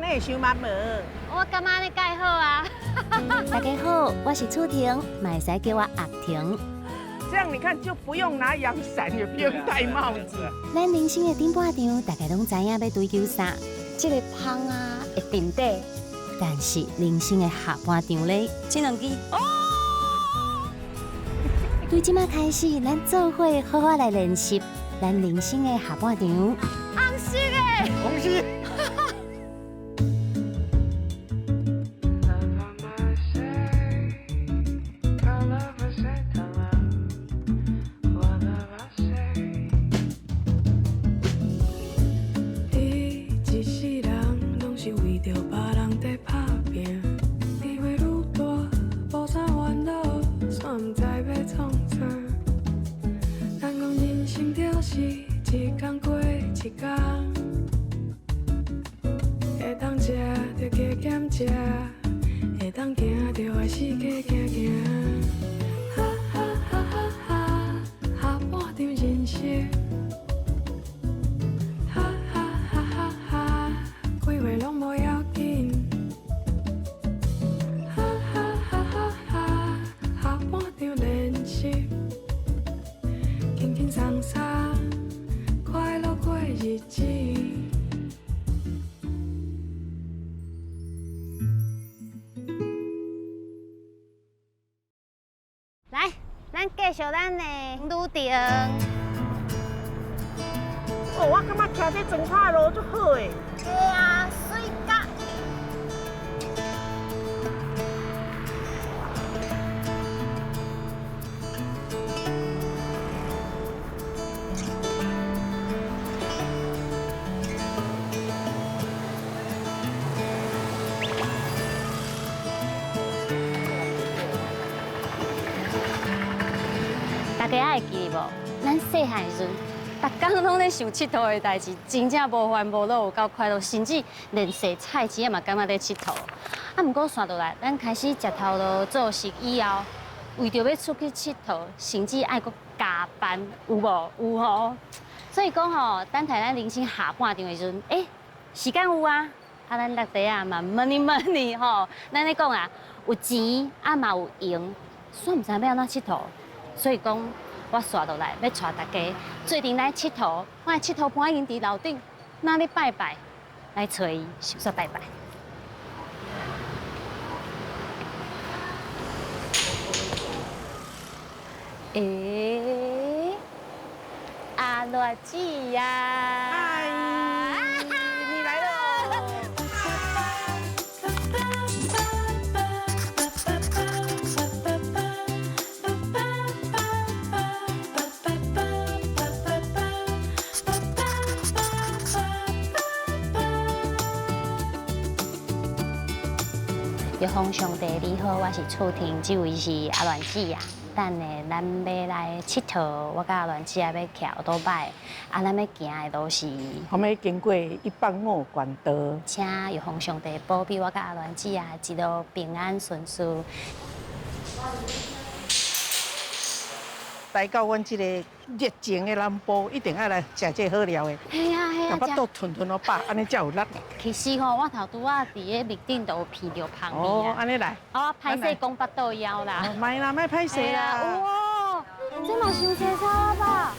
你會傷慢無？我感覺按呢蓋好啊。大家好，我是楚婷，嘛會使叫我阿婷。這樣你看就不用拿陽傘，也不用戴帽子。咱人生的頂半場，大家攏知影欲追求啥？這個芳啊會沉底，但是人生的下半場咧，這兩支哦。對這馬開始，咱做伙好好來練習咱人生的下半場。紅色的，紅色。來，咱繼續咱的旅程。哦，我感覺騎這庄卡路足好的。對啊，媠甲。大家還會記得無？咱細漢的時陣，逐工攏咧想𨑨迌的代誌，真正無煩無惱，有夠快樂，甚至連踅菜市仔嘛感覺咧𨑨迌。啊，毋過紲落來，咱開始食頭路做事以後，為著欲出去𨑨迌，甚至愛閣加班，有無？有吼。所以講吼，等待咱人生下半場的時陣，欸，時間有啊，啊，咱落地啊嘛 money money 吼，咱咧講啊，有錢啊嘛有閒，煞毋知欲按怎𨑨迌。所以講，我紲落來欲帶大家做陣來𨑨迌，我的𨑨迌盤已經佇樓頂，那咧拜拜，來揣伊，先煞拜拜。欸，阿樂姊呀！嗨，你來咯！玉皇上帝你好，我是楚婷，這位是阿鸞姊啊。等下咱欲來𨑨迌，我佮阿鸞姊啊欲騎歐多擺，啊，咱欲行的路是，我們經過一百五關道，請玉皇上帝保庇我佮阿鸞姊啊一路平安順遂。來到阮這個熱情的南部，一定愛來食這好料的。係啊係啊，腹肚吞吞予飽，按呢才有力。其實吼，我頭拄仔佇咧麥頂就有鼻著芳味哦，按呢來。哦，歹勢講腹肚枵啦。莫啦，莫歹勢啦。哇，這嘛傷濟草吧？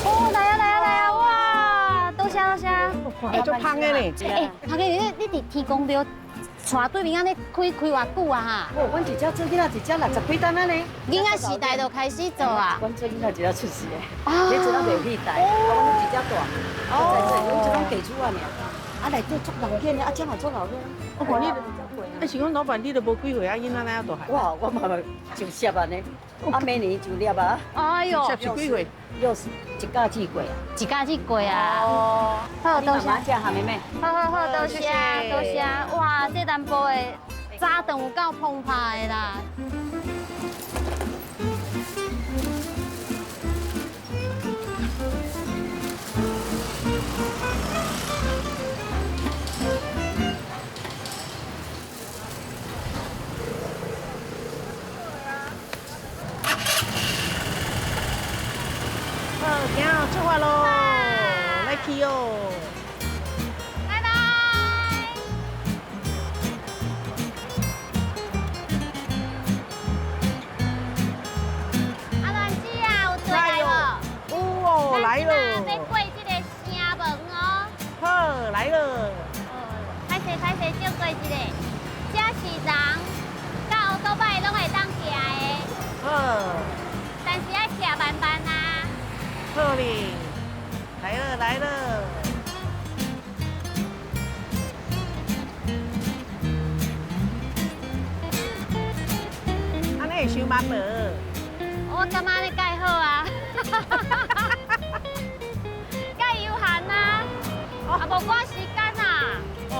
哦，來啊來啊來啊！哇，多謝多謝。欸，足芳的呢！欸，芳的，你你佇天公廟帶對面按呢開開偌久啊？哈！哦，阮一遮做囡仔一遮六十幾冬啊呢。囡仔時代就開始做啊。阮做囡仔一遮出世的，彼陣仔袂戲台，啊，阮攏一遮大，啊，在做，阮這攏地主仔爾。啊，內底足鬧熱的，啊，這嘛足鬧熱。我看你，啊是講老闆你都無幾歲，啊囡仔哪遐大漢？我我嘛就十按呢，啊明年就攝啊。哎喲，十是幾歲？60，一甲子過啊。一甲子過啊。哦。好，多謝。食鹹的咩？好好好，多謝多謝。哇，這南部的早頓有夠澎湃的啦。出發咯，來去哦。拜拜。阿蘭姊啊，有回來無？有哦，來咯。咱這馬要過這个城門哦。好，來咯。哦，歹勢歹勢，借過一下。這是人，佮烏多擺攏會當騎的。好。但是愛騎慢慢啊。好哩，來了來了。按呢會傷慢無？我感覺按呢蓋好啊，蓋悠閒啊，啊無趕時間啊。哦。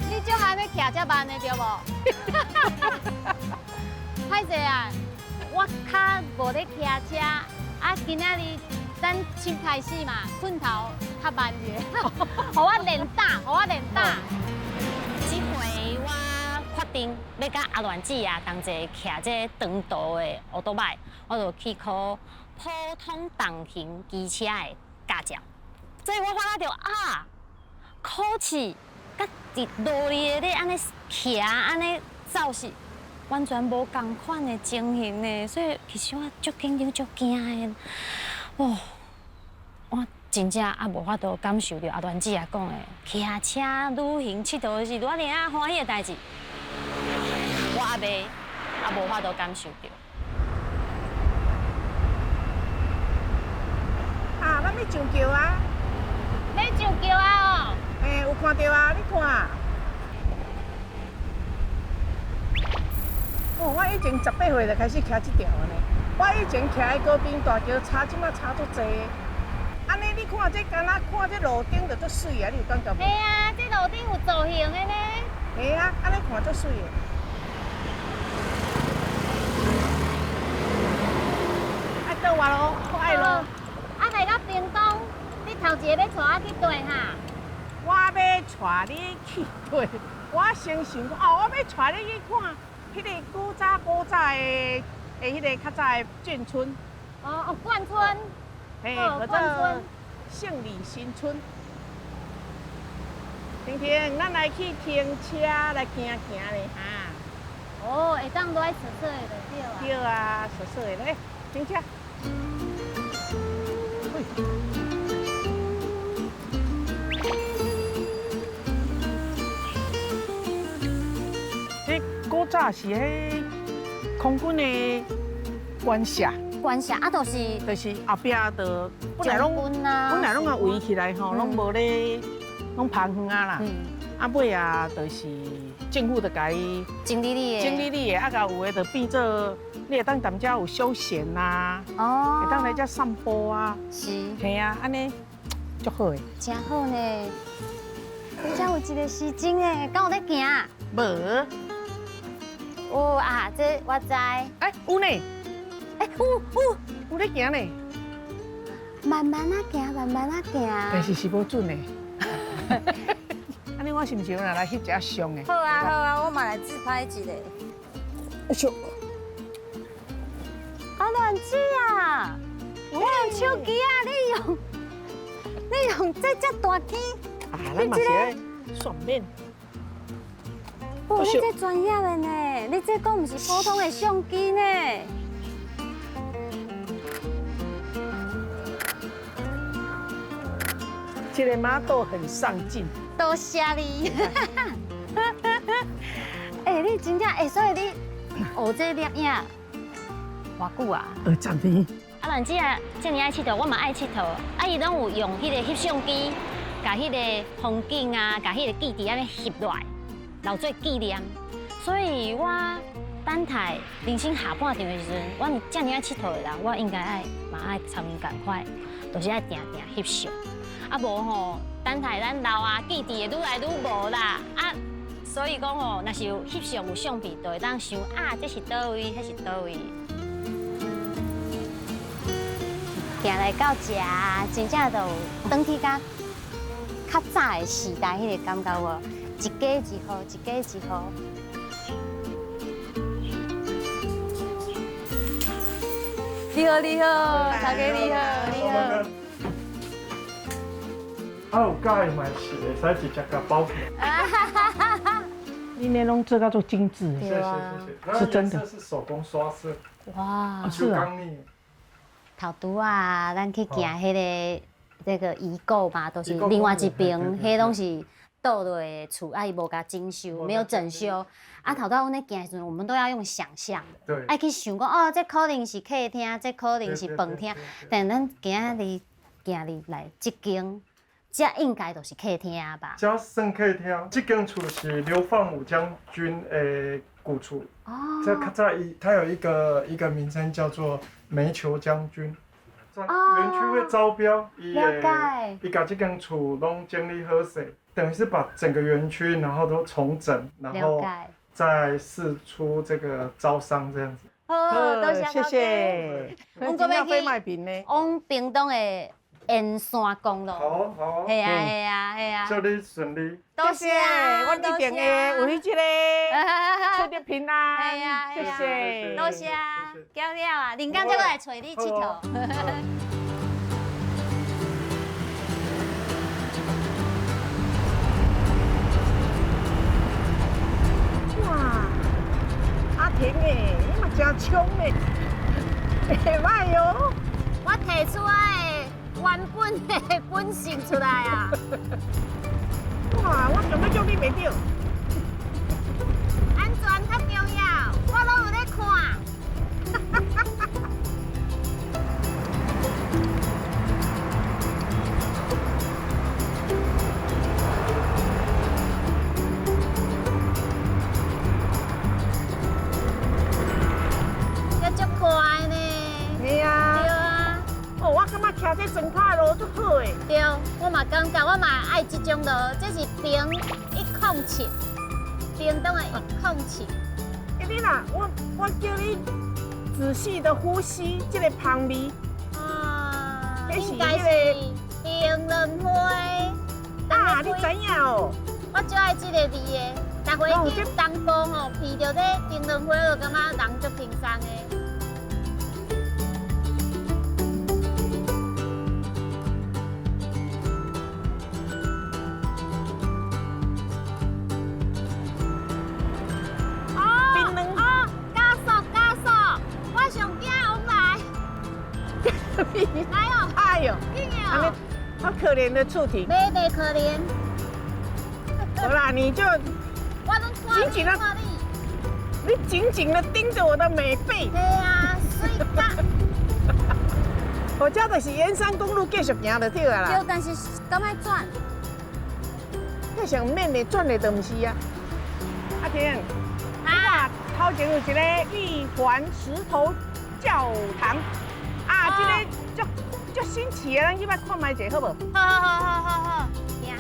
你足愛欲騎遮慢的對無？歹勢啊，我較無咧騎車，啊今仔日咱先開始嘛，困頭較慢一點，予我練膽，予我練膽。這回我決定欲佮阿鸞姊啊同齊騎這長途的歐多擺，我就去考普通重型機車的駕照。所以我發覺著啊，考試佮佇路裡咧按呢騎按呢走是完全無仝款的情形呢，所以其實我足緊張、足驚的。哦，我真正猶無法度感受著阿鸞姊仔講的，騎車旅行𨑨迌是偌爾仔歡喜的代誌，我猶未猶無法度感受著。啊，咱欲上橋啊！欲上橋啊！哦，欸，有看著啊？你看。哦，我以前18歲就開始騎這條呢。我以前騎在高濱大橋，差這馬差足濟。按呢，你看這敢若看這路頂就足媠啊！你有感覺無？嘿啊，這路頂有造型的呢。嘿啊，按呢看足媠的。愛倒我囉，我愛囉。啊，來到屏東，你頭一个欲帶我去佗哈？我欲帶你去佗，我先想講哦，我欲帶你去看彼個古早古早的的彼个較早的眷村。哦哦，眷村。嘿，叫做勝利新村。婷婷，咱來去停車來行行咧哈。哦，會當落來踅踅的就對啊。對啊，踅踅的來，停車。這古早是彼空軍的官舍。官舍啊，就是就是後壁就本來攏本來攏啊圍起來吼，攏無咧，攏芳園啊啦。啊尾啊，就是政府就共伊整理理的，整理理的，啊，共有的就變做你會當踮遮有休閒啊，哦，會當來遮散步啊，是，嘿啊，按呢足好的，真好呢。遮有一个時鐘的，敢有咧行？無。有啊，這我知。欸，有呢。欸，有有有咧行呢。慢慢仔行，慢慢仔行。但是是無準的。按呢我是毋是有來翕一下相的？好啊好啊，我嘛來自拍一下。哎呦！阿蘭姊啊，你用手機啊？你用這遮大機？啊，咱嘛是愛爽面。哦，你這專業的呢？你這閣毋是普通的相機呢？這个媽都很上進。多謝你。欸，你真正欸，所以你學這攝影偌久啊？ 20年。阿蘭姊啊，遮爾愛𨑨迌，我嘛愛𨑨迌。啊，伊攏有用彼个翕相機，共彼个風景啊，共彼个記憶按呢翕落來，留做紀念。所以我等待人生下半場的時陣，我若遮爾愛𨑨迌的人，我應該愛嘛愛參伊仝款，就是愛定定翕相。啊無吼，等待咱老啊，記憶會愈來愈無啦。啊，所以講吼，若是有翕相有相片，就會當想啊，這是佗位，彼是佗位。行來到遮，真正就有轉去較較早的時代彼个感覺無？一家一戶，一家一戶。你好，你好，大家你好，你好。啊，有佮意嘛是會使直接共包起來。你那攏做到足精緻謝謝謝謝，是真的。這是手工刷色。哇，是啊。頭拄啊，咱去行彼个這個遺構嘛，都是另外一邊，彼攏是倒落的厝，啊，伊無共整修，沒有整修。啊，頭拄阮咧行的時陣，我們都要用想象，愛去想講，哦，這可能是客廳，這可能是飯廳，但咱今仔日行入來這間，這應該就是客廳吧？這算客廳，這間厝是劉放武將軍的舊厝。哦。這較早伊，它有一個名稱叫做煤球將軍。園區會招標，伊會伊共這間厝攏整理好勢，等於是把整個園區然後都重整，然後再釋出這個招商這樣子。好，多謝，謝謝。阮閣欲去往屏東的沿線公路。好好。係啊係啊係啊。祝你順利。多謝，阮一定會有彼這个出入平安。係啊，謝謝。多謝。交了啊，林剛再過來揣你𨑨迌。哇，阿婷欸，你嘛真衝欸，袂歹哦。我提出我的原本的本性出來啊。哇，我想欲捉你袂著。安全較重要，我攏有咧看。這足快呢！是啊。對啊。哦，我感覺騎這庄跤路足好的。對，我嘛感覺，我嘛愛這種路，這是屏107，屏東的107。欸，你若我叫你仔細的呼吸這个香味。啊，應該是檳榔花。啊，你知影哦？我最愛這個味的，逐回去東部吼，闻著這檳榔花，就感覺人足輕鬆的。哦，加速加速，我上驚往來。來哦！哎呦，好可憐的觸體。袂可憐。好啦，你就緊緊的，你緊緊的盯着我的美背。對啊，水甲。我這就是沿山公路繼續行就對啦。對，但是敢愛轉？這上免的轉的就毋是啊。阿婷，啊，頭前有一个玉環石頭教堂，啊，這个足足新奇的，咱去捌看覓者好無？好好好好好好，行。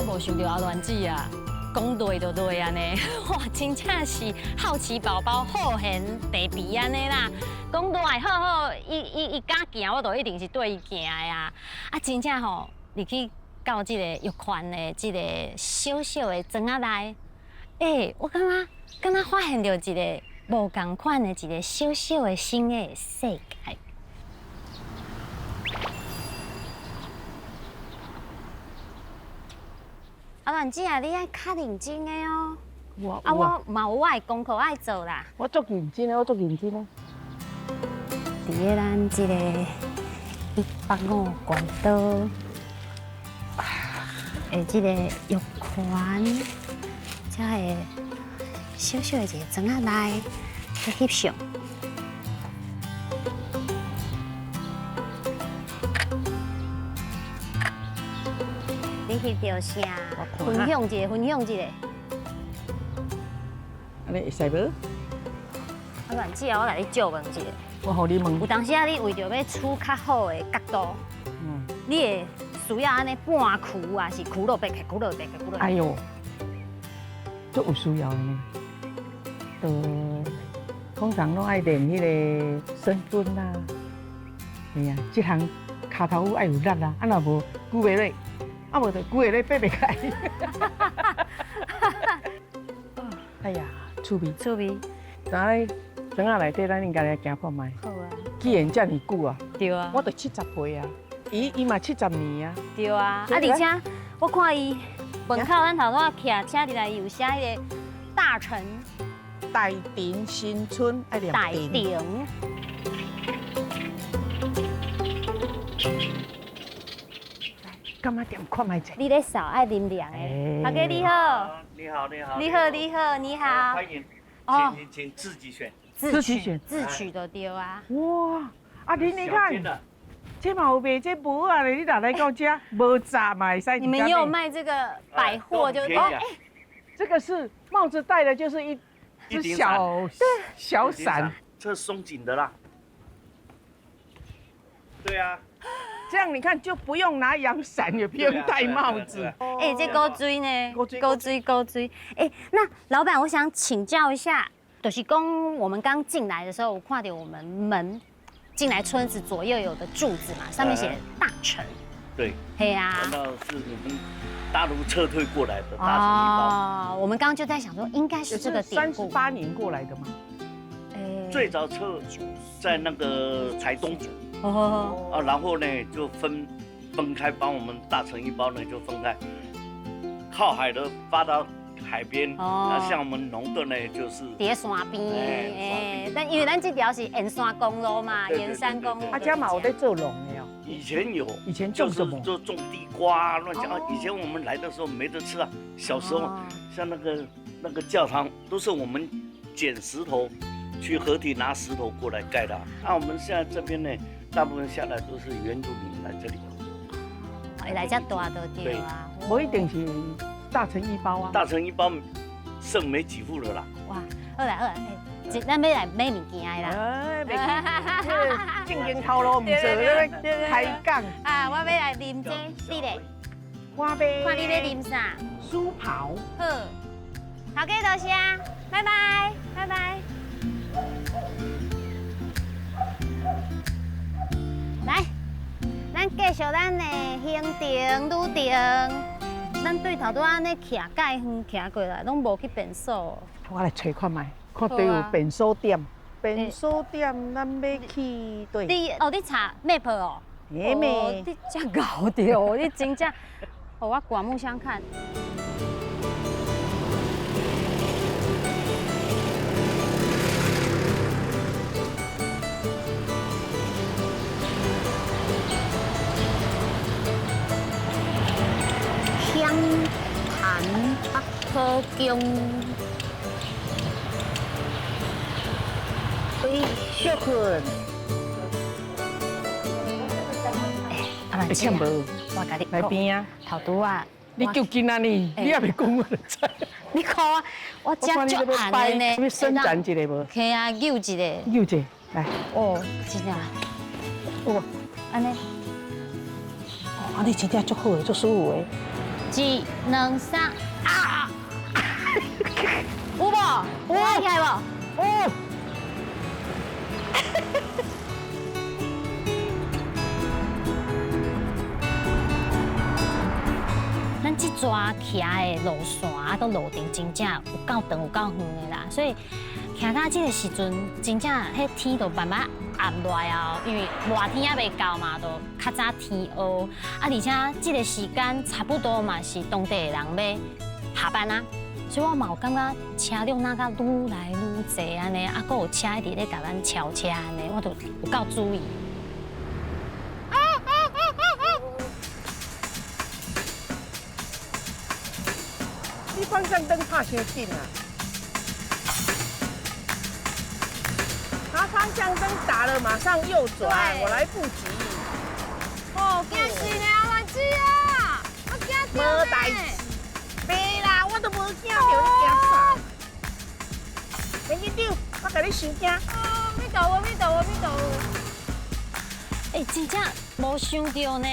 我無想著阿鸞姊啊，講對就對按呢，哇，真正是好奇寶寶、好閒 baby 按呢啦。講落來好好，伊敢行，我就一定是綴伊行的啊。啊，真正吼，入去到這個玉環的這個小小的庄仔內，欸，我感覺敢若發現著一个無仝款的一个小小的新的世界。阿鸞姊啊，你愛較認真的哦。我啊，我嘛有我的功課愛做啦。我足認真的，我足認真的。佇咧咱這个105縣道的這个玉環，才會小小的一个庄仔內去翕相。你翕著啥？分享一下，分享一下。按呢會使無？阿鸞姊啊，我來你借問一下。我予你問。有當時啊，你為著欲取較好的角度，你會需要按呢半屈啊，是屈落白去，屈落白去，屈落。哎喲，足有需要的呢。就通常攏愛練彼个深蹲啊，嘿啊，這項跤頭趺愛有力啊，啊若無舉袂落，啊無就舉會落爬袂起來。哎呀，趣味趣味。昨咧庄仔内底，咱应该来行看覓。好啊。既然遮爾久啊，對啊。我都70歲啊，伊嘛70年啊。對啊。啊，而且我看伊門口咱頭拄仔徛車入來有寫彼個大成。大田新村愛念大田。柑仔店看覓者？你咧掃愛啉涼的。頭家你好。你好，你好。你好，你好，你好。歡迎。哦，請請自己選。自己選，自取就對啊。哇！啊，你你看，這嘛有賣這無啊？你若來到這，無雜嘛會使。你們也有賣這個百貨就哦，哎，這個是帽子戴的，就是一只小小傘，這是鬆緊的啦。對啊。這樣你看就不用拿陽傘，也不用戴帽子。哎，這古錐呢？古錐，古錐。哎，那老闆，我想請教一下，就是講我們剛進來的時候，我看到我們門進來村子左右有的柱子嘛，上面寫大成。對。對啊。那是我們大陸撤退過來的大成一包。哦，我們剛剛就在想說，應該是這個典故。38年過來的嗎？最早撤在那個台東。哦，啊，然後呢就分開，幫我們大成一包呢就分開，靠海的發到海邊，啊，像我們農的呢就是佇山邊，哎，但因為咱這條是沿山公路嘛，沿山公路。啊，這嘛有在做農的哦。以前有，以前種什麼？就種地瓜，亂講。以前我們來的時候沒得吃啊，小時候像那個教堂都是我們撿石頭，去河堤拿石頭過來蓋的。啊，我們現在這邊呢。大部分下來都是原住民來這裡，會來這大就對啊。無一定是大成一包啊。大成一包剩沒幾副了啦。哇，好啦好啦，咱欲來買物件的啦。哎，正經頭路毋做，咧開講。啊，我欲來啉這，你咧？我欲。看你欲啉啥？舒跑。好，頭家多謝，拜拜，拜拜。來，咱繼續咱的行程旅程。咱對頭拄仔按呢徛蓋遠徛過來，攏無去便所。我來揣看覓，看佗有便所店。便所店，咱欲去佗。你哦，你查 map 哦。哦，你遮𠢕著，你真正，予我刮目相看。湘潭北埔宫，哎，小困。哎，阿兰姐，我共你来边啊，头拄仔，你够紧啊你，你也袂讲我就知。你看我这足红的呢，你伸展一下无？可以啊，扭一下。扭一下，来。哦，真正。哇，按呢。哦，按呢真正足好的，足舒服的。一、两、三，啊！有无？有弯起来无？有。咱这逝骑的路线啊，阁路程真正有够长、有够远的啦，所以骑到这个时阵，真正彼天就慢慢暗落来啊，因为热天犹未到嘛，就较早天黑。啊，而且这个时间差不多嘛是当地的人欲下班啊，所以我嘛有感觉车辆若甲愈来愈济按呢，啊，阁有车一直咧共咱超车按呢，我就有够注意。你方向灯拍伤紧啊！他方向灯打了，馬上右轉，我來不及。哦，驚死呢，阿蘭姊啊！我驚著呢。無代誌，袂啦，我都無驚著，你驚啥？免緊張，我共你傷驚。哦，咪豆我，咪豆我，咪豆。哎，真正無想著呢，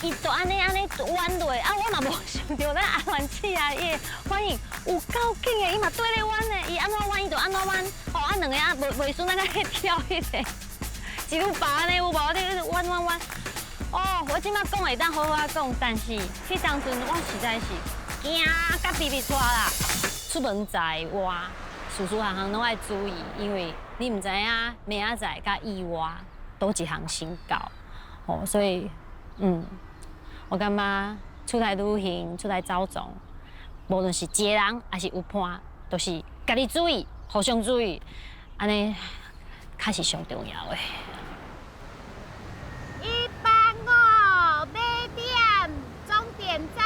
伊就按呢按呢彎落，啊，我嘛無想著咱阿蘭姊啊，伊的反應有夠緊的，伊嘛對咧彎呢，伊按怎彎伊就按怎彎，吼啊兩個啊袂輸咱個跳彼個，一路拔呢有無？你彎彎彎，哦，我這馬講會當好好仔講，但是彼當陣我實在是驚甲鼻鼻掣啦。出門在外，事事項項攏愛注意，因為你毋知影明仔載佮意外佗一項先到，吼，所以，我感覺出來旅行、出來走傱，無論是一个人抑是有伴，都是家己注意，互相注意，按呢較是上重要的。185馬點終點站，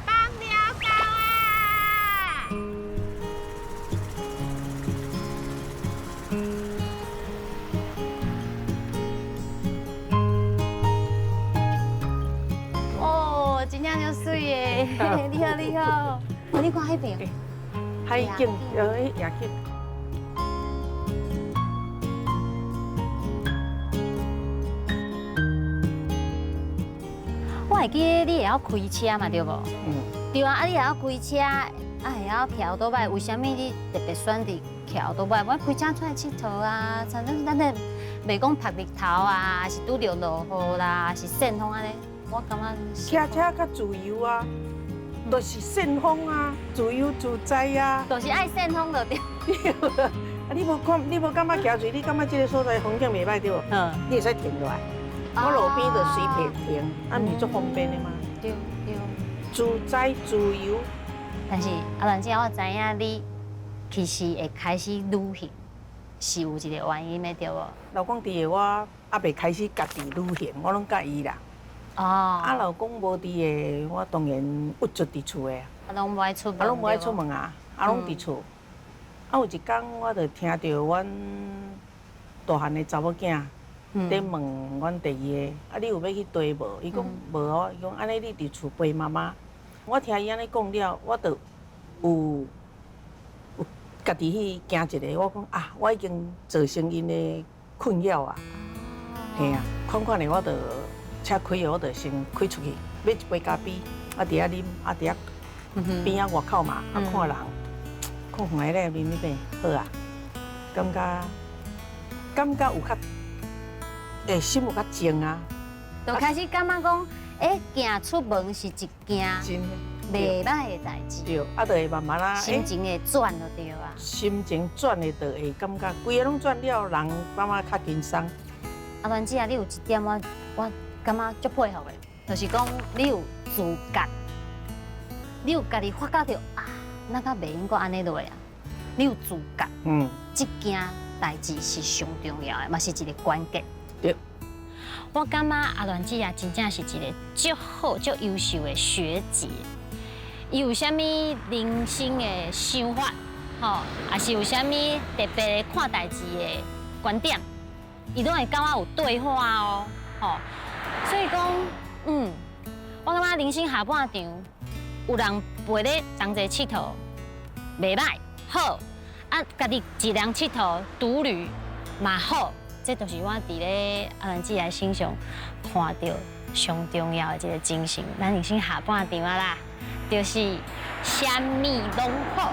枋寮到啊！哦，真正足媠的，你好你好，哦，你看彼邊。海景，夜景。我會記得你會曉開車嘛，對無？嗯。對啊，啊你會曉開車，啊會曉騎歐多擺，為啥物你特別選擇騎歐多擺？我開車出來𨑨迌啊，像咱咱咧袂講曝日頭啊，還是拄著落雨啦，還是扇風按呢，我感覺。騎車較自由啊。就是扇風啊，自由自在啊，就是愛扇風就對。對啊，你無看，你無感覺行水，你感覺這個所在風景袂䆀對無？嗯。你會使停落來，我路邊就隨便停，啊，毋是足方便的嗎？對對。自在自由。但是阿蘭姐，我知影你其實會開始旅行，是有一個原因的，對無？老公佇的，我猶未開始家己旅行，我攏佮伊啦。哦，啊，老公無佇的，我當然鬱卒佇厝的啊。啊，攏無愛出門。啊，攏無愛出門啊，啊，攏佇厝。啊，有一工我就聽著阮大漢的查某囝佇問阮第二个，啊，你有欲去綴無？伊講無哦，伊講按呢你佇厝陪媽媽。我聽伊按呢講了，我就有家己去行一个，我講啊，我已經造成𪜶的困擾啊。嘿啊，款款的我就。車開的，我就先開出去買一杯咖啡，啊，佇遐啉，啊，佇遐邊仔外口嘛，啊，看人，看遠咧啉彼個好啊，感覺有較，心有較靜啊。就開始感覺講，行出門是一件袂䆀的代誌。對，啊，就會慢慢啊，心情會轉就對啊。心情轉的就會感覺，規个攏轉了，人感覺較輕鬆。阿蘭姐啊，你有一點我感覺足佩服的，就是講你有自覺，你有家己發覺著啊，那較袂應該按呢落啊，你有自覺，這件代誌是上重要的，嘛是一個關鍵。對，我感覺阿蘭姐啊，真正是一個足好、足優秀的學姐。伊有啥物人生的想法，吼，抑是有啥物特別的看代誌的觀點，伊攏會佮我有對話哦，吼。所以講，我感覺人生下半場有人陪你同齊𨑨迌，袂䆀，好，啊，家己一人𨑨迌獨旅嘛好，這就是我佇咧阿蘭姐的身上看著上重要的一個精神。咱人生下半場啊啦，就是啥物攏好。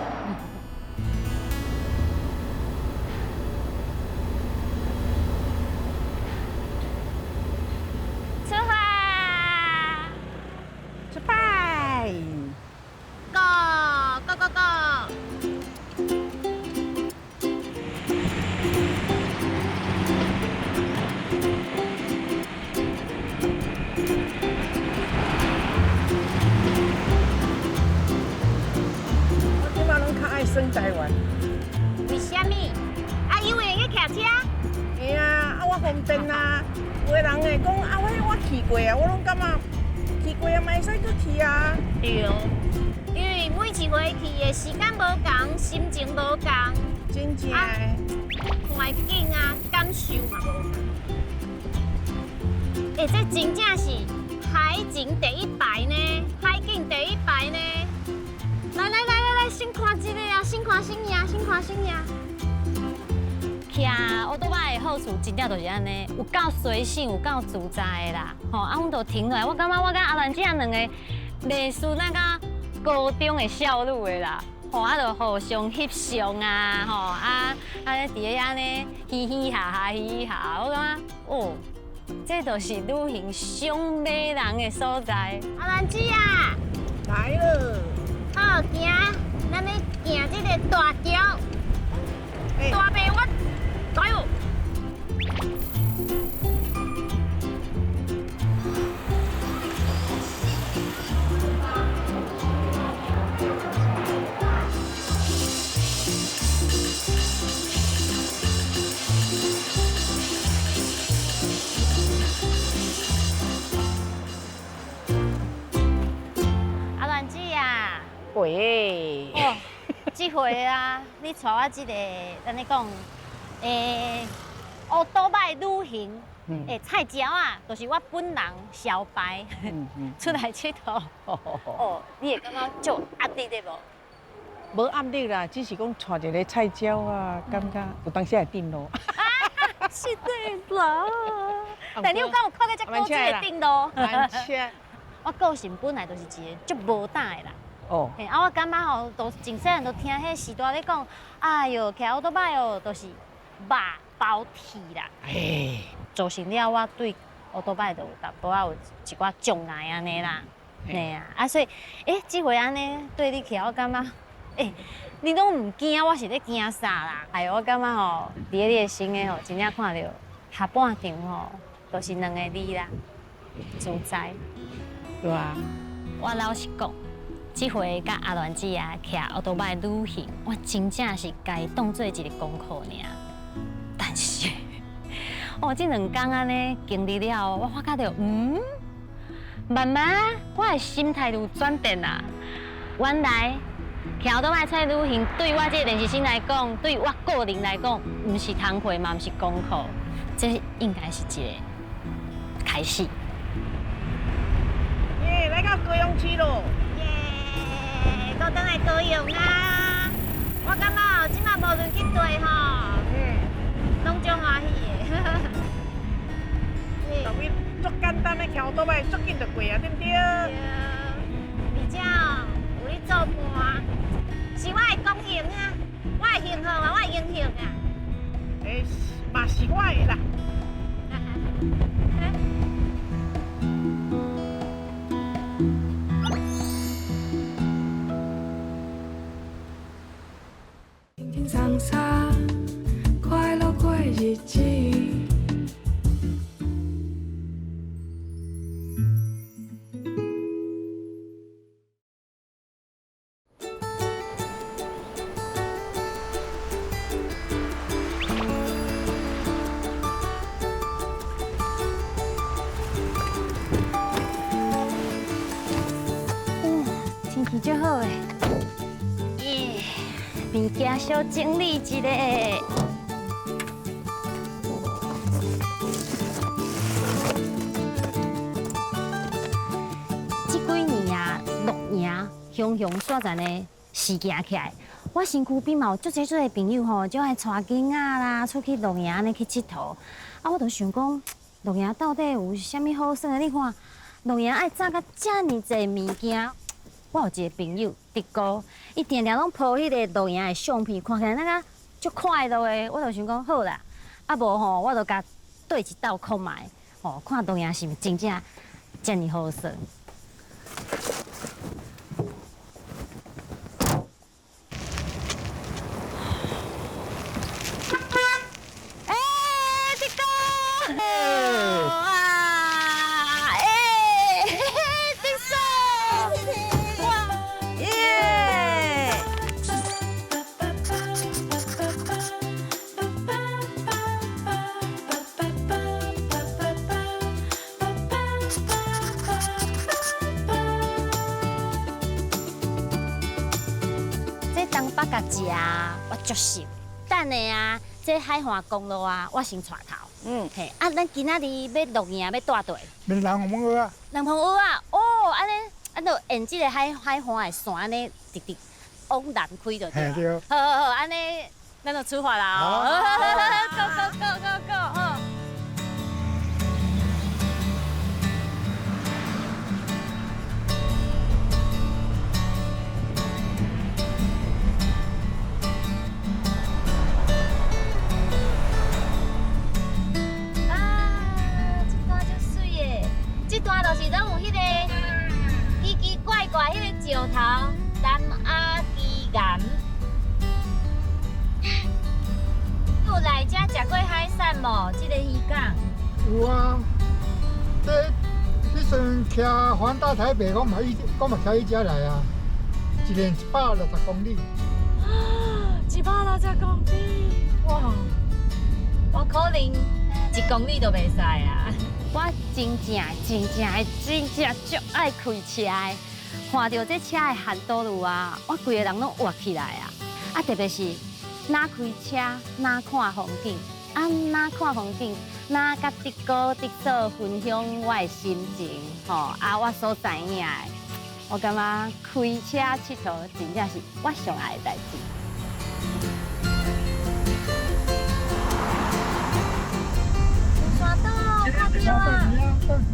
出發！出發！Go go go go！我這擺攏較愛耍台灣。為啥物？啊，因為會去騎車。會啊，啊我方便啊。有的人會講啊，我去過啊，我攏感覺去過啊，嘛會使閣去啊。對，因為每一回去的時間無仝，心情無仝，真正的。環境啊，感受嘛無仝。欸，這真正是海景第一排呢，海景第一排呢。來來來來來，先看這個啊，先看先贏，先看先贏。騎歐多擺的好處真正就是按呢，有夠隨性，有夠自在的啦。吼，啊，阮就停落來，我感覺我佮阿蘭姐兩個類似那個高中的少女的啦。吼，啊，就互相翕相啊，吼，啊，佇咧按呢嘻嘻哈哈，嘻嘻哈哈，我感覺哦，這就是旅行上迷人的所在。阿蘭姐啊，來了。好，行，咱咧行這個大橋。大伯，我加油！阿蘭姊啊！喂。哦，這回啊，你帶我這個，按呢講，烏多擺旅行，菜鳥啊，就是我本人小白出來𨑨迌。哦，你會感覺足壓力的無？無壓力啦，只是講帶一個菜鳥啊，感覺有當時會轉路。是的啦。但你有敢有看過這古蹟會轉路？我個性本來就是一個足無膽的人。哦，嘿，啊，我感覺吼，都真細漢就聽彼序大咧講，哎喲，騎歐多擺哦，就是肉包鐵啦。哎，造成了我對歐多擺就有淡薄仔有一寡障礙按呢啦。嘿啊，啊所以，這回按呢對你騎，我感覺，你攏毋驚，我是咧驚啥啦？哎喲，我感覺吼，佇咧你的身的吼，真正看著下半場吼，都是兩個字啦，自在。對啊。我老實講。這回佮阿蘭姊啊，騎歐多擺旅行，我真正是共伊當做一個功課爾。但是，哦，這兩工按呢經歷了，我發覺著，慢慢我的心態就有轉變啦。原來騎歐多擺出去旅行，對我這個練習生來講，對我個人來講，毋是工課嘛，毋是功課，這應該是一個開始。耶，來到高雄市咯！閣轉來高雄啊！我感覺哦，這馬無論去佗吼，攏足歡喜的。特別足簡單的，騎歐多擺足緊就過啊，對毋對？對。而且哦，有你做伴，是我的光榮啊，我的幸福啊，我的榮幸啊。嘛是我的啦。快樂過日子。天氣足好的。物件小整理一下。這幾年啊，露營雄雄煞然的時行起來。我身軀邊嘛有足濟足濟朋友吼，就愛帶囡仔啦，出去露營按呢去𨑨迌。啊，我就想講，露營到底有啥物好耍的？你看，露營愛紮甲遮爾濟物件。我有一個朋友，德哥，伊定定攏 po 彼個露營的相片，看起來那個足快樂的。我就想講好啦，啊無吼，我就共對一鬥看覓，吼，看露營是毋是真正遮爾好耍。德哥，啊，德嫂。這東北角食，我足熟。等下啊，這海岸公路啊，我先帶頭。嘿，啊，咱今仔日欲露營，欲蹛佗？闽南風蚵仔。南風蚵仔，哦，按呢，按就沿這個海岸的線按呢，直直往南開就對。對。好好好，按呢，咱就出發啦！哦，Go go go go go！好。這段就是攏有彼個奇奇怪怪彼個石頭，南岩。有來遮食過海產無？這个漁港。有啊，這彼陣騎環大台北，我嘛伊，我嘛騎伊遮來啊，一年160公里。 160公里，哇！我可能1公里都袂使啊！我真正、真正、真正足愛開車的，看著這車的限道路啊，我規个人攏活起來啊！啊，特別是若開車，若看風景，啊，若看風景，若佮德哥、德嫂分享我的心情，吼啊，我所知影的，我感覺開車𨑨迌真正是我上愛的代誌。山岛，看著啊！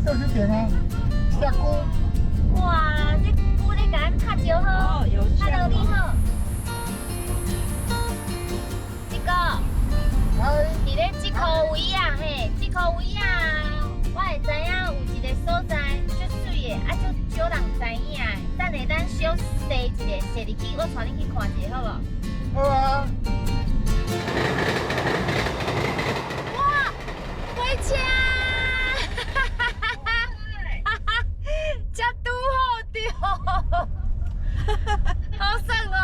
到這邊啊，下菇。哇，這菇你共咱拍招好。Hello，你好。這個。佇咧這箍位啊，嘿，這箍位啊，我會知影有一个所在足媠的，啊，足少人知影的。等下咱小踅一下，踅入去，我帶你去看一下，好無？好啊。哇，火車！才拄好著，好耍哦。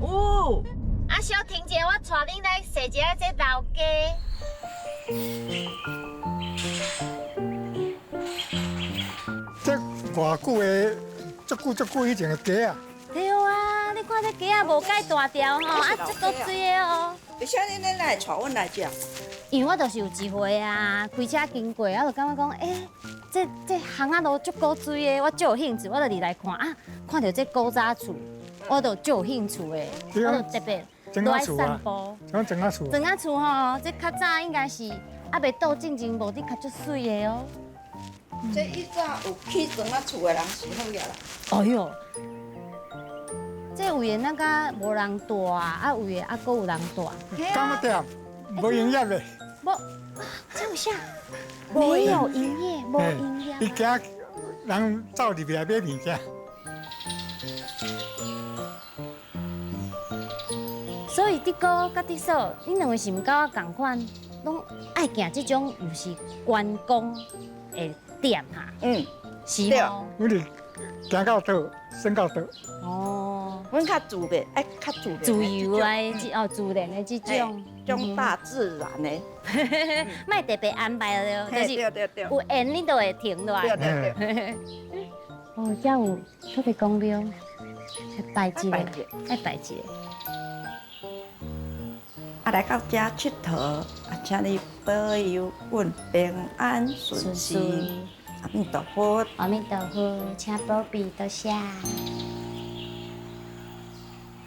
有。啊，小婷姐，我帶恁來踅一下這老街。這偌久的，足久足久以前的街啊。對啊，你看這街仔無介大條吼，啊，足古媠的哦。為啥你恁來帶阮來這？因為我就是有一回啊，開車經過，我就感覺講，欸，這巷仔路足古錐的，我足有興趣，我就入來看啊，看著這古早厝，我就足有興趣的，我就特別來散步。講庄仔厝。庄仔厝吼，這較早應該是猶未倒進前，無得較足媠的哦。這以早有起庄仔厝的人是好額啦。哎喲，這位的那個無人住啊，位的猶閣有人住。柑仔店無營業的。無，這有啥？沒有營業，無營業。伊驚人走入來買物件。所以德哥佮德嫂，恁兩位是毋佮我仝款，攏愛行這種毋是觀光的店哈？嗯，是哦。阮是行到倒，耍到倒。哦，阮較自然，愛較自然。自由的，哦，自然的這種。種大自然的，莫特別安排了，就是有緣你就會停落來。對對對。哦，這有土地公廟，拜一下，愛拜一下。啊，來到這𨑨迌，啊，請你保佑阮平安順遂。阿彌陀佛，阿彌陀佛，請保庇，多謝。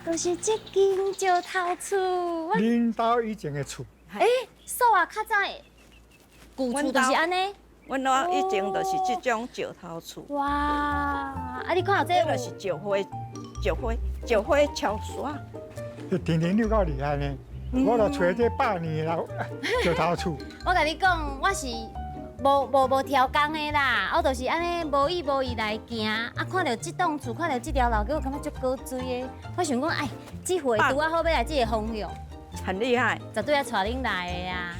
就是這間石頭厝。恁兜以前的厝。欸，嫂啊，較早的舊厝就是按呢。阮老以前就是這種石頭厝。哇！啊，你看這就是石灰、石灰、石灰敲沙。這天天你夠厲害呢！我著揣這百年的老石頭厝。我共你講，我是無挑工的啦，我就是按呢無意無意來行，啊，看著這棟厝，看著這條老街，我感覺足古錐的。我想講，哎，這回拄仔好欲來這个方向，很厲害，絕對愛帶恁來的啊！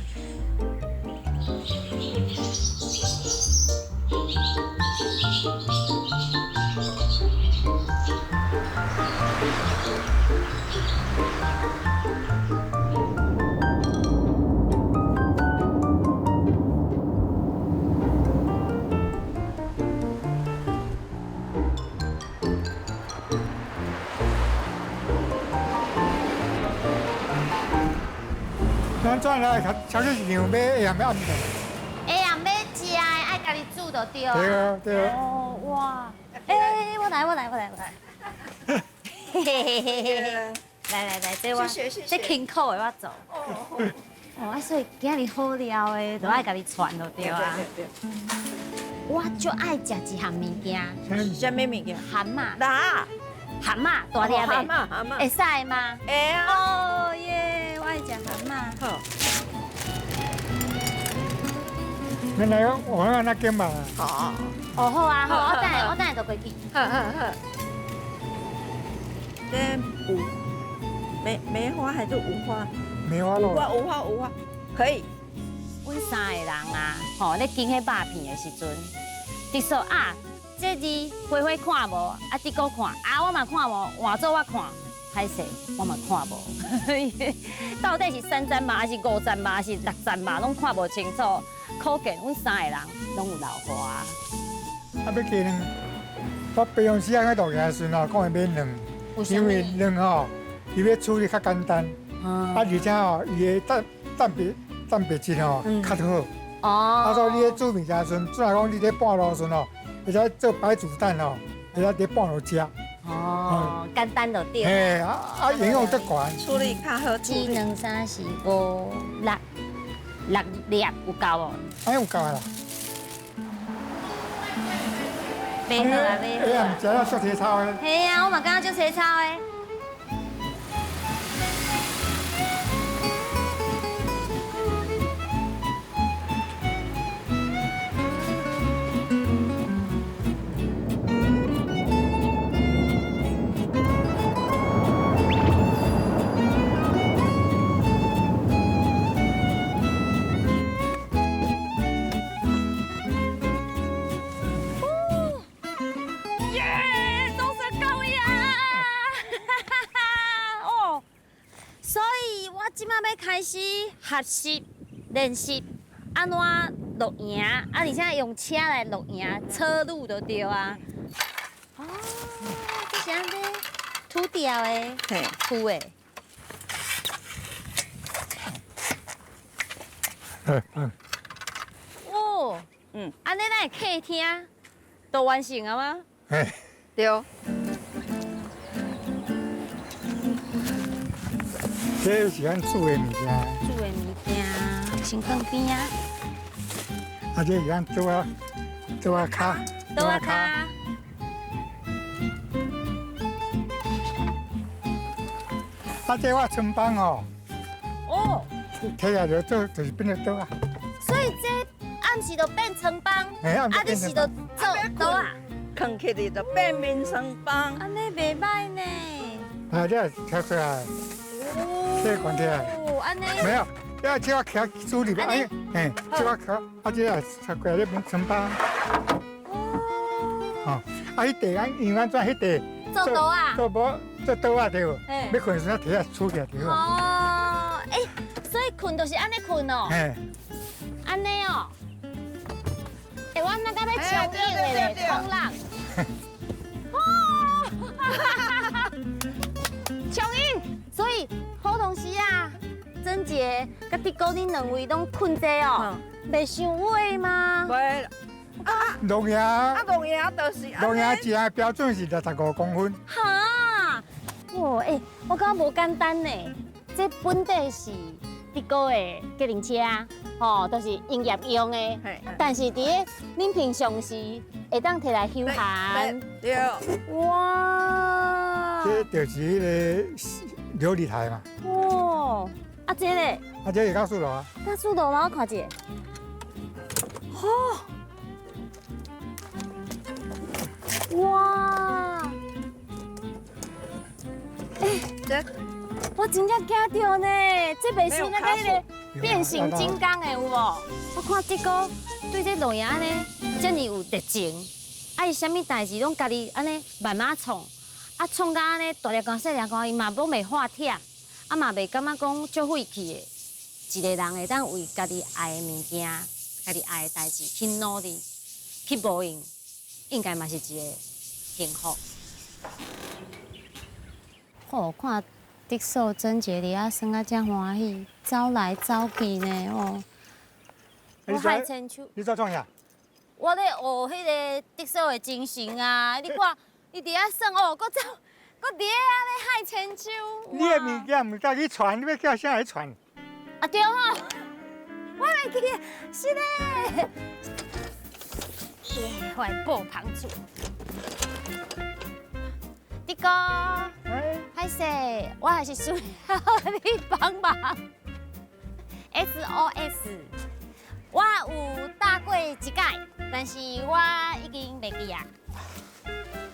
咱轉來超市市場買下暗暝的。下暗欲食的，愛家己煮就對啊。對啊，對啊。哦，哇！欸，我來，我來，我來，我來。嘿嘿嘿嘿嘿。來來來，這我這辛苦的我做。哦，啊，所以今日好料的，都愛家己傳就對啊。我足愛食一項物件。啥物物件？蚶仔。哪？蚶仔，大粒的。蚶仔，蚶仔。會使嗎？會啊。哦耶，我愛食蚶仔。好。原來我那間嘛。好。哦，好啊，好，我等下，我等下就過去。好好好。這有梅花還是五花？梅花五花五花五花，可以。阮三个人啊，吼咧煎彼肉片的時陣，直說啊，這字花花看無，啊德哥看，啊我嘛看無，換做我看，歹勢我嘛看無。到底是三層肉，還是五層肉，還是六層肉，攏看無清楚。可見阮三個人攏有老花。啊，欲雞卵，我平常時仔去露營的時陣吼，講會買卵，因為卵吼，伊欲處理較簡單，啊而且吼，伊的蛋白質吼較好。哦。啊，所以你咧煮物件時陣，雖然講你咧半路時陣吼，會使做白煮蛋吼，會使佇半路食。哦，簡單就對。嘿，啊營養足懸。處理較好。一、兩、三、四、五、六，六粒有夠無？哎，有夠啦。買好啊，買好。哎呀，食了足凄臭的。嘿啊，我嘛感覺足凄臭的。開始學習練習按怎露營，啊，而且用車來露營，車路就對啊。哦，這是按呢土調的，土的。哦，按呢咱的客廳都完成了嗎？嘿，對。這是咱煮的物件。煮的物件，先放邊啊。啊，這是咱桌仔桌仔跤。桌仔跤。啊，這我床房哦。哦。提來就做，就是變做桌仔。所以這暗時就變床房，啊，你是就做桌仔。囥起來就變眠床房。按呢袂䆀呢。啊，這拆出來。這個關起來，沒有，要這個徛主裡面，哎，這個徛，啊，這個拆過來咧變床房。哦，啊，彼块咱因為怎彼块做桌仔，做無做桌仔對無？欲睏時陣提來取起來對無？哦，欸，所以睏就是按呢睏哦。嘿，按呢哦。欸，我那敢欲冲浪咧，冲浪。哇！冲浪，所以。好同时啊，曾杰佮德哥，恁两位攏睏这哦，袂伤矮嗎？袂。啊，露營啊，露營就是。露營一个標準是65公分。哈！哇，欸，我感覺無簡單呢。這本底是德哥的計程車，吼，都是營業用的。但是佇咧恁平常時會當提來休閒。對。哇！這就是彼個琉璃台嘛。哇！啊，這咧？啊，這是甲雪爐啊。甲雪爐，我看一下。吼！哇！欸，這我真正驚著呢，這袂是那個變形金剛的有無？我看這個對這露營按呢，遮爾有熱情，啊伊啥物代誌攏家己按呢慢慢創。啊，創甲按呢大粒汗細粒汗，伊嘛攏袂發忝，啊嘛袂感覺講足費氣的。一個人會當為家己愛的物件、家己愛的代誌去努力、去無閒，應該嘛是一個幸福。哦，看德嫂曾杰佇遐耍甲遮歡喜，走來走去呢，哦。我海千秋。你在創啥？我咧學彼個德嫂的精神啊！你看。伊佇遐耍哦，閣走，閣佇遐咧海千秋。你的物件毋家己傳，你欲叫啥來傳？啊對吼，我袂記，是咧。耶，我來報旁厝。德哥，歹勢，我還是需要你幫忙。SOS，我有搭過一擺，但是我已經袂記啊。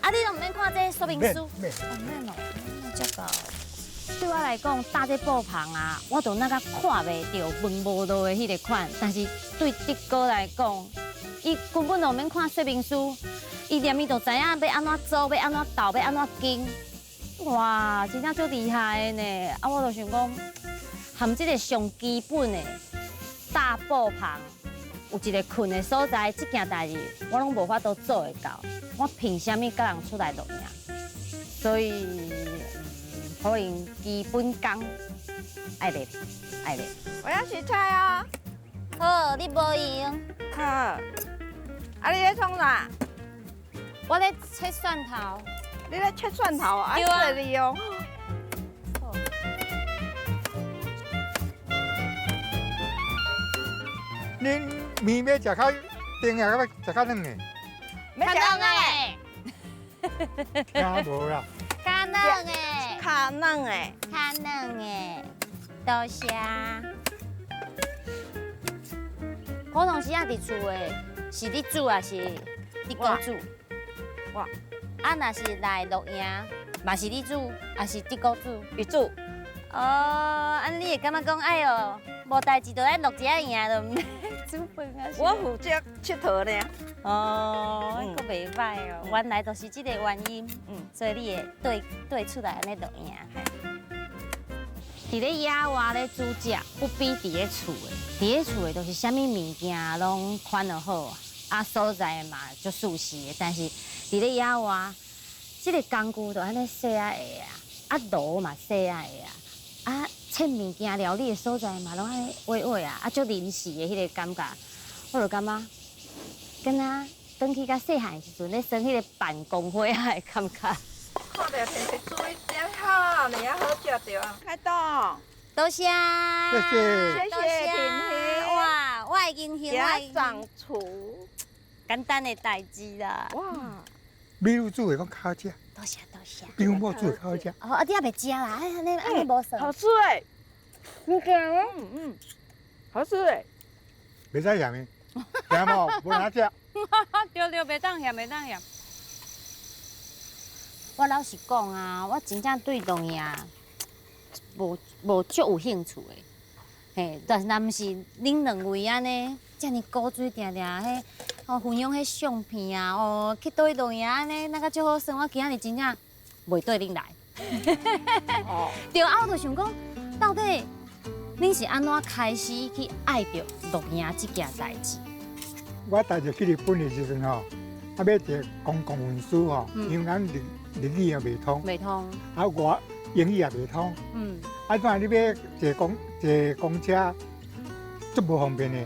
啊，你攏毋免看這說明書。免。哦，免哦，這個。對我來講，搭這布棚啊，我就那個看袂著、聞無落的彼个款。但是對德哥來講，伊根本就毋免看說明書，伊連伊就知影欲按怎做，欲按怎鬥，欲按怎經。哇，真正足厲害的呢！啊，我就想講，含這個上基本的搭布棚，有一个睏的所在，這件代誌我攏無法度做會到。我憑啥物佮人出來露營？所以，可能基本功愛練，愛練。我要洗菜啊！好，你無閒。好。啊，你咧創啥？我咧切蒜頭。你咧切蒜頭啊？對啊。你哦。恁麵欲食較甜啊，欲食較軟的？欲食軟的。聽無啦。較軟的。較軟的。較軟的，多謝。普通時仔佇厝的，是你煮還是你哥煮？我。啊，若是來露營，嘛是你煮，還是你哥煮？伊煮。哦，按你會感覺講，哎喲，無代誌就來露一下營，就毋免煮飯啊。我負責𨑨迌爾。哦，閣袂歹哦，原來就是這個原因，所以你會對對出來按呢露營。佇咧野外咧煮食，不比佇咧厝的。佇咧厝的，就是啥物物件攏款就好，啊所在嘛足舒適的。但是佇咧野外，這個工具就按呢細仔个啊，啊爐嘛細仔个啊，啊切物件料理的所在嘛攏按呢歪歪啊，啊足臨時的彼个感覺，我就感覺，敢若轉去較細漢的時陣咧耍彼個辦公會仔的感覺。看著天氣水真好，爾啊好食著啊！開動，多謝，謝謝，謝謝婷婷。哇，我的銀杏，我掌廚，簡單的代誌啦。哇，美女煮的講較好食。多謝多謝。比阮某煮的較好食。哦，啊，你猶袂食啦？按呢按呢無算。好吃欸。你講。嗯嗯，好吃欸。袂使鹹的，鹹哦，無哪食。對對，袂當鹹，袂當鹹。我老實講啊，我真正對露營無足有興趣的，嘿，但是若毋是恁兩位按呢，遮爾古錐定定彼哦分享彼相片啊，哦去佗位露營按呢，那個足好耍，我今仔日真正袂綴恁來。哦，對啊，我就想講，到底恁是按怎開始去愛著露營這件代誌？我大日去日本的時陣吼，啊欲坐公共運輸吼，因為咱日語也袂通，袂通，啊我英語也袂通，啊怎你欲坐公車，足無方便的，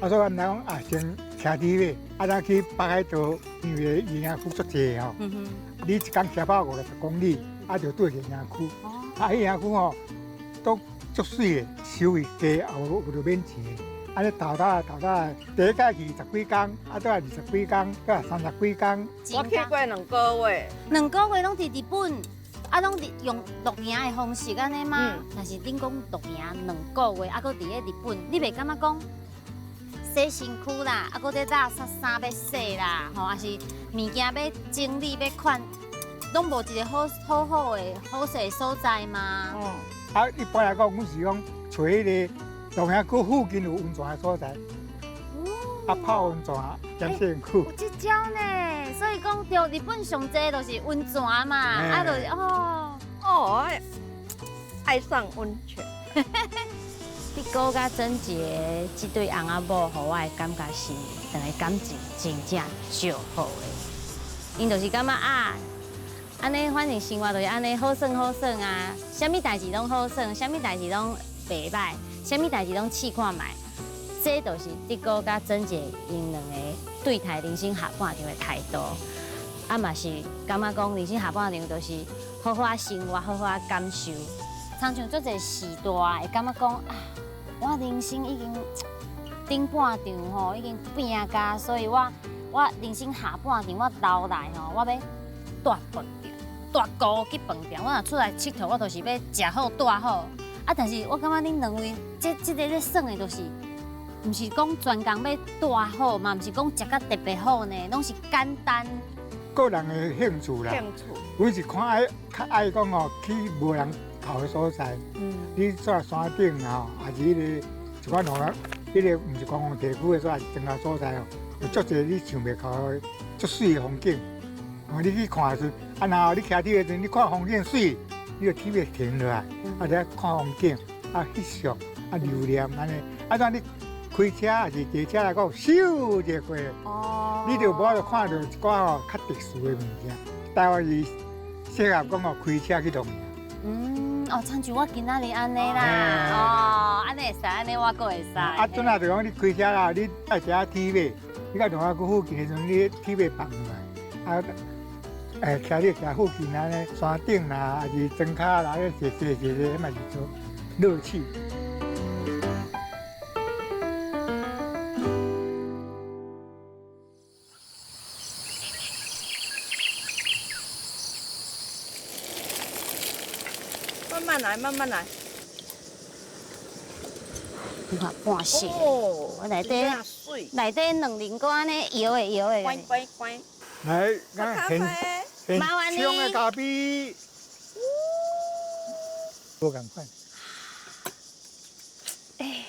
啊所以阮來講啊，先騎車買，啊咱去北海道，因為營區足濟吼，你一工騎跑50公里，啊就對一個營區，啊彼營區吼都足媠的，收費低，也無無著免錢的。按呢頭頭頭頭，第一擺去10幾工，啊，倒來20幾工，倒來30幾工。我去過2個月。2個月攏佇日本，啊，攏佇用露營的方式按呢嗎？但是恁講露營2個月，啊，閣佇咧日本，你袂感覺講洗身軀啦，啊，閣咧垃圾衫欲洗啦，吼，還是物件欲整理欲款，攏無一個好好好的好勢的所在嗎？啊，一般來講，阮是講揣彼個。露營區附近有溫泉的所在，啊泡溫泉兼洗身軀。有這招呢，所以講著日本上濟就是溫泉嘛，啊就是哦哦，愛上溫泉。你哥佮曾杰這對翁仔某，予我的感覺是兩个感情真正足好的。𪜶就是感覺啊，按呢反正生活就是按呢好耍好耍啊，啥物代誌攏好耍，啥物代誌攏袂歹。啥物代誌攏試看覓，這就是德哥佮曾杰𪜶兩個對待人生下半場的態度。啊嘛是感覺講人生下半場就是好好生活，好好感受。親像足濟時代會感覺講啊，我人生已經頂半場吼，已經拼甲，所以我人生下半場我留來吼，我欲蹛飯店，蹛孤去飯店。我若出來𨑨迌，我就是欲食好蹛好。啊！但是我感覺恁兩位這个咧耍的，就是，毋是講專工欲蹛好嘛，毋是講食甲特別好呢，攏是簡單。個人的興趣啦，興趣。阮是看愛較愛講吼，去無人头的所在。你出山顶吼，也是彼个一寡路啊，彼个毋是观光地区的所在，庄仔所在哦，有足济你想袂到的足媠的风景。哦，你去看的时阵，啊，若你骑车的时阵，你看风景媠，你就特别停落来，啊，咧看风景，啊，翕相，啊，留念按呢。啊，当你开车抑是坐车来讲，咻一过，哦，你就无法度看著一寡吼较特殊的物件。台湾是适合讲哦，开车去露营。嗯，哦，亲像我今仔日按呢啦，哦，按呢会使，按呢我阁会使。啊，阵啊就讲你开车啦，你爱一下铁马，你到龙华区附近的时阵，你铁马放落来，啊，徛你徛附近按呢山顶啦，抑是庄跤啦，坐坐坐坐，嘛是做乐趣。慢慢来，慢慢来。你看半熟，我内底内底两鳞阁按呢摇的摇的。乖乖乖。来，咱现现冲的咖啡，无仝款。哎，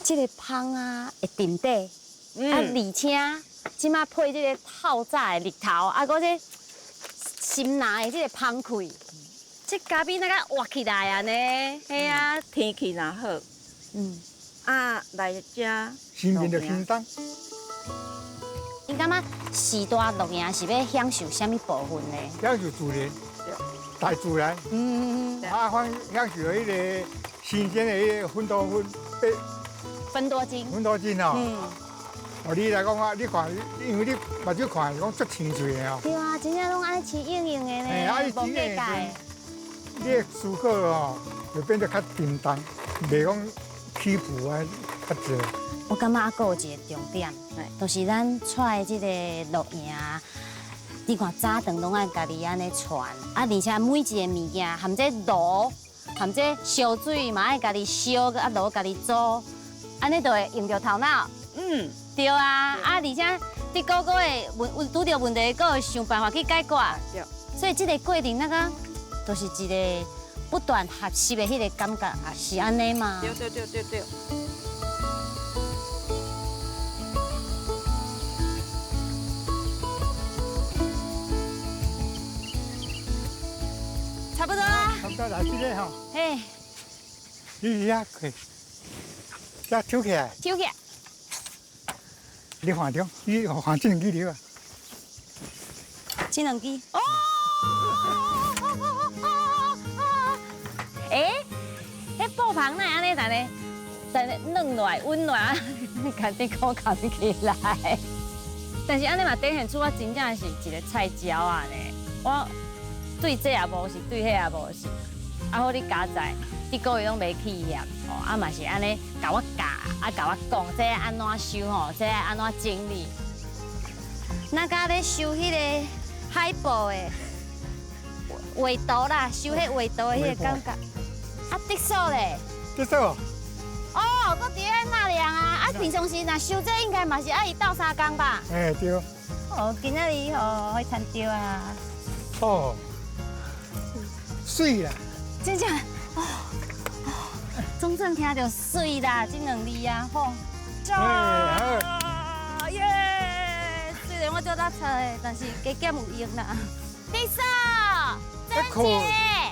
这个芳啊会沉底，啊而且这马配这个透早的日头，啊，阁这心内的这个芳气。这咖啡那个活起来啊呢，嘿啊，天气若好，啊来遮，心情就轻松。你感觉时代露营是欲享受啥物部分呢？享受自然，大自然。啊，反享受彼个新鲜的彼个芬多芬，芬多精。芬多精哦。哦，你来讲啊，你看，因为你目睭看是讲足青翠的哦。对啊，真正拢按呢青莹莹的呢，无假界。你的思考哦，就变得较沉重，袂讲起伏啊较济。我感觉犹阁有一个重点，就是咱带的这个露营，你看早顿拢爱家己按呢传，啊，而且每一个物件，含这炉，含这烧水嘛爱家己烧，啊炉家己煮，按呢就会用著头脑。对啊，啊，而且你个个会问，拄著问题，阁会想办法去解决。对。所以这个过程那个。就是一个不断学习的彼个感觉，是按呢吗？对对对对对。差不多啊。差不多来这个吼。嘿。你遐开，遮抽起来。抽起来。你看著，你看这两支对啊。这两支。哦。欸，彼布棚哪会按呢？等咧，等咧软落来、稳落来，共你讲盖起来。但是按呢嘛展现出我真正是一个菜鸟仔呢。我对这也无是，对彼也无是。啊好，你加载，你个月拢袂起业，哦，啊嘛是按呢，共我教，啊共我讲这按怎收吼，这按怎整理。那敢咧收彼个海报的画图啦，收彼画图的彼个感觉。啊，得数咧！得数。哦，阁伫咧纳凉啊！啊，平常时若收这应该嘛是爱伊斗相共吧？哎，对。哦，今仔日吼去参照啊。哦，媠啦！真正哦，总算听著媠啦，这两字啊，吼。哎，耶！虽然我做大菜的，但是加减有用啦。得数，在困，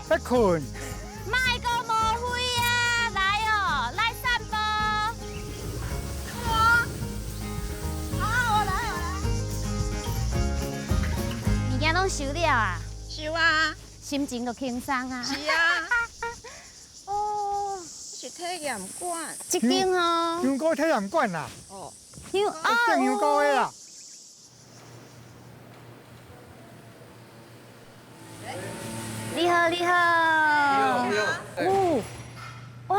在困。莫阁无飞啊！来哦，来散步。我，好，我来，我来。物件拢收了啊？收啊。心情就轻松啊。是啊。哦，是体验馆。这间哦。香菇体验馆啦。哦。种香菇的啦。你好，你好。你好，哦，哇，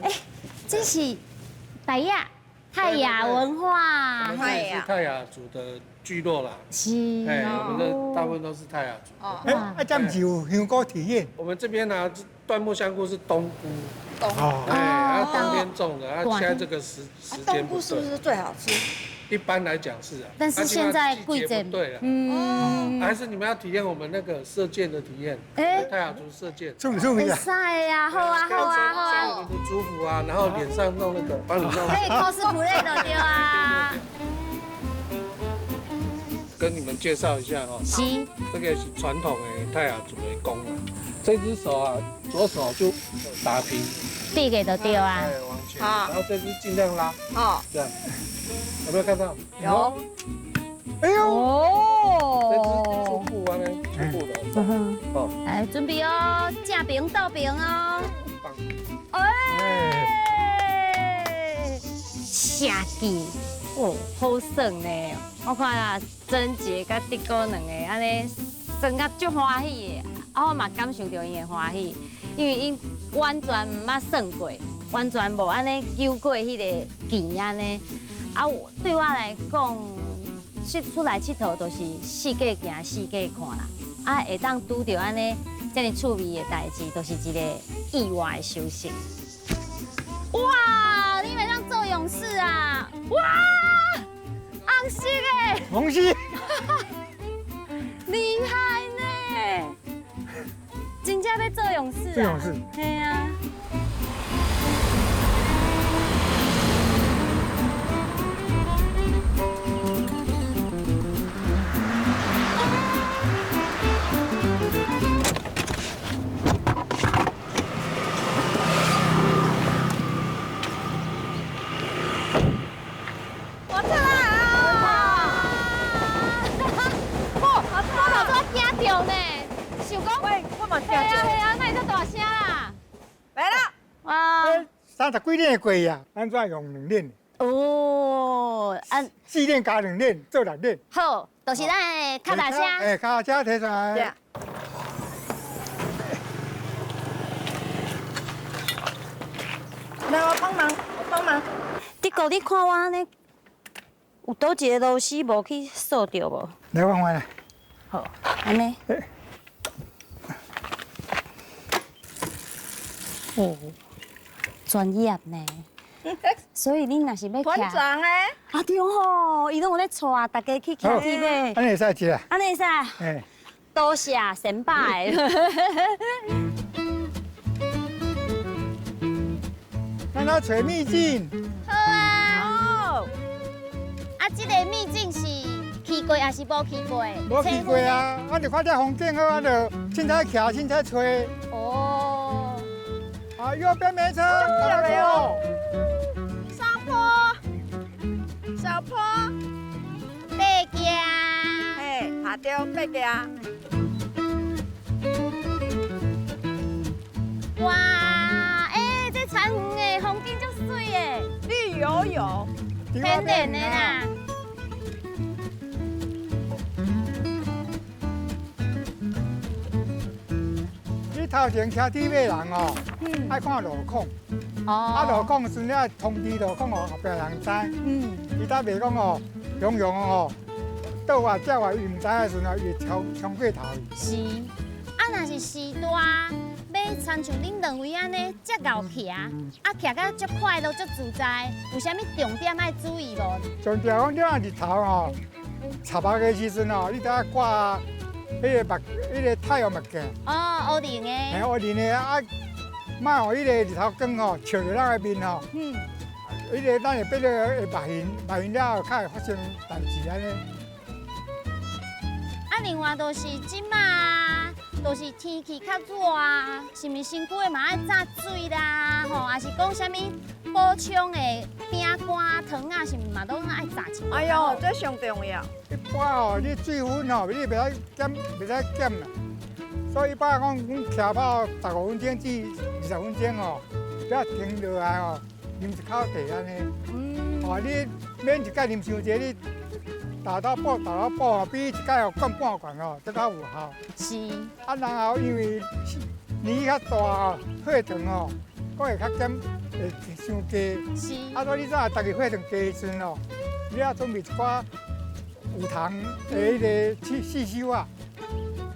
哎，这是泰雅，泰雅文化。我们这里是泰雅族的聚落啦。是。哎，我们的大部分都是泰雅族。哦。哎，啊，这毋是有香菇体验？我们这边呢，椴木香菇是冬菇。冬。哎，它冬天种的，它现在这个时间冬菇是不是最好吃？一般来讲是啊，但是现在季节不对了，嗯，还是你们要体验我们那个射箭的体验，哎，泰雅族射箭，出不出名啊？帅呀，好啊，好啊，好啊。我们的族服啊，然后脸上弄那个，帮你弄。可以 cosplay 的对啊。跟你们介绍一下哦，是，这个是传统的泰雅族的弓啊，这只手啊，左手就打平，对个就对啊，往前，然后这只尽量拉，哦，这样。有没有看到？有。哎呦！哦。这只初步啊，初步的。哦。来，准备哦，正平倒平哦。哎。射箭，哦，好耍呢。我看啊，曾杰佮德哥两个按呢耍甲足欢喜的，啊，我嘛感受著𪜶的欢喜，因为𪜶完全毋捌耍过，完全无按呢揪过彼个箭按呢。啊，对我来讲，出来𨑨迌就是四界行，四界看啦。啊，会当拄著按呢遮尔趣味的代志，就是一个意外的收获。哇，你袂当做勇士啊！哇，红色的，红色，厉害呢！真正欲做勇士啊！做勇士，嘿啊。30几年过啊，咱怎用2链？哦，啊，4链加2链做6链。好，就是咱的脚踏车。哎，脚踏车提出来。来，我帮忙，我帮忙。德哥，你看我按呢，有佗一个螺丝无去锁著无？来，我看。好，按呢。哦。专业呢，所以恁若是欲团长咧，啊对吼，伊拢有咧带大家去骑铁马。按呢会使坐啊？按呢会使。哎，多谢先辈。咱来揣秘境。好啊。啊，这个秘境是去过还是无去过？无去过啊，咱就看这风景好，咱就凊彩骑，凊彩揣。哦。啊，右边没车，来哦。上坡，小坡，爬行，嘿，下掉爬行。哇，哎，这田园的风景足媠的，绿油油，天然的啦。你头前骑铁马人哦。爱看路况，啊路况时阵通知路况哦，后壁人知。伊搭袂讲哦，雄雄哦，倒啊走啊，伊毋知的时阵，伊会冲过头去。是，啊若是时大，欲亲像恁两位按呢，遮𠢕骑，啊骑甲足快乐、足自在，有啥物重点爱注意无？重点讲，你若日头吼，插目的时阵哦，你得爱挂彼个目，彼个太阳目镜。哦，乌龙的。嘿，乌龙的啊。莫予彼个日头光吼，照著咱的面吼，彼个咱会变做会目眩，目眩了后较会发生代志按呢。啊，另外就是这马，就是天气较热啊，是毋是身躯的嘛爱炸水啦，吼，还是讲啥物补充的饼干、糖啊，是毋是嘛拢爱炸一寡？哎呦，这上重要。一般吼，你水分吼，你袂使减，袂使减啦。所以一般讲，阮骑跑15分钟至20分钟吼，才停落来吼，啉一口茶按呢。哦，你免一摆啉伤济，你打到补打到补吼，比一摆吼灌半罐吼，才较有效。是。啊，然后因为年纪较大吼，血糖吼，阁会较减，会伤低。是。啊，所以你若逐日血糖低的时阵吼，你要准备一寡有糖的彼个细细啊。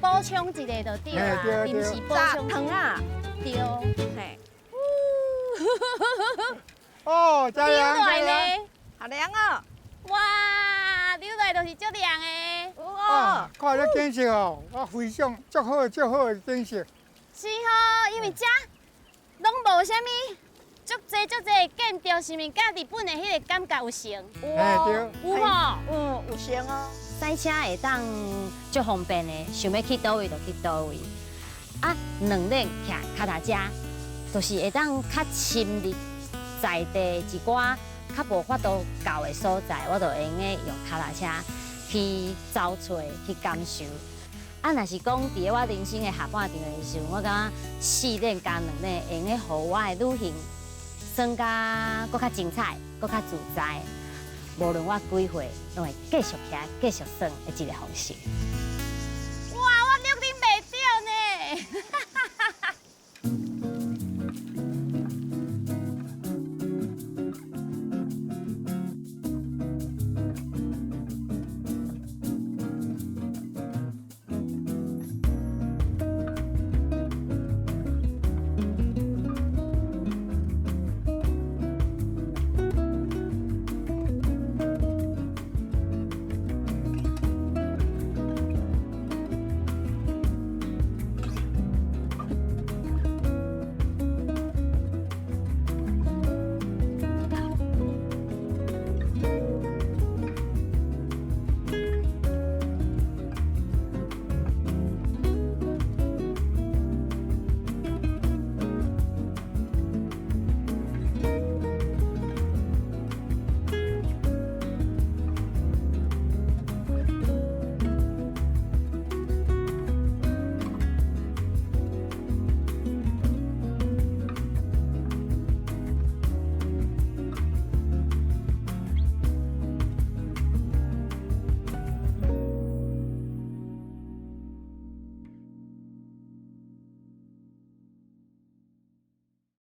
补充一下就对啊，临时补充糖啊，对，嘿。哦，加凉，加凉，好凉哦。哇，溜來就是足靚的。哇，看這景色哦，我非常足好足好的景色。是吼，因為遮攏無啥物，足濟足濟的建築，是毋是佮日本的彼个感覺有像？嘿對。有吼，有有像哦。駛車會當足方便的，想欲去佗位就去佗位。啊，兩輪騎跤踏車，就是會當較深入在地一寡較無法度到的所在，我就會用得用跤踏車去走揣去感受。啊，若是講佇咧我人生的下半場的時陣，我感覺四輪加兩輪會用得予我的旅行算甲閣較精彩，閣較自在。無論我幾歲，攏會繼續騎、繼續耍的一个方式。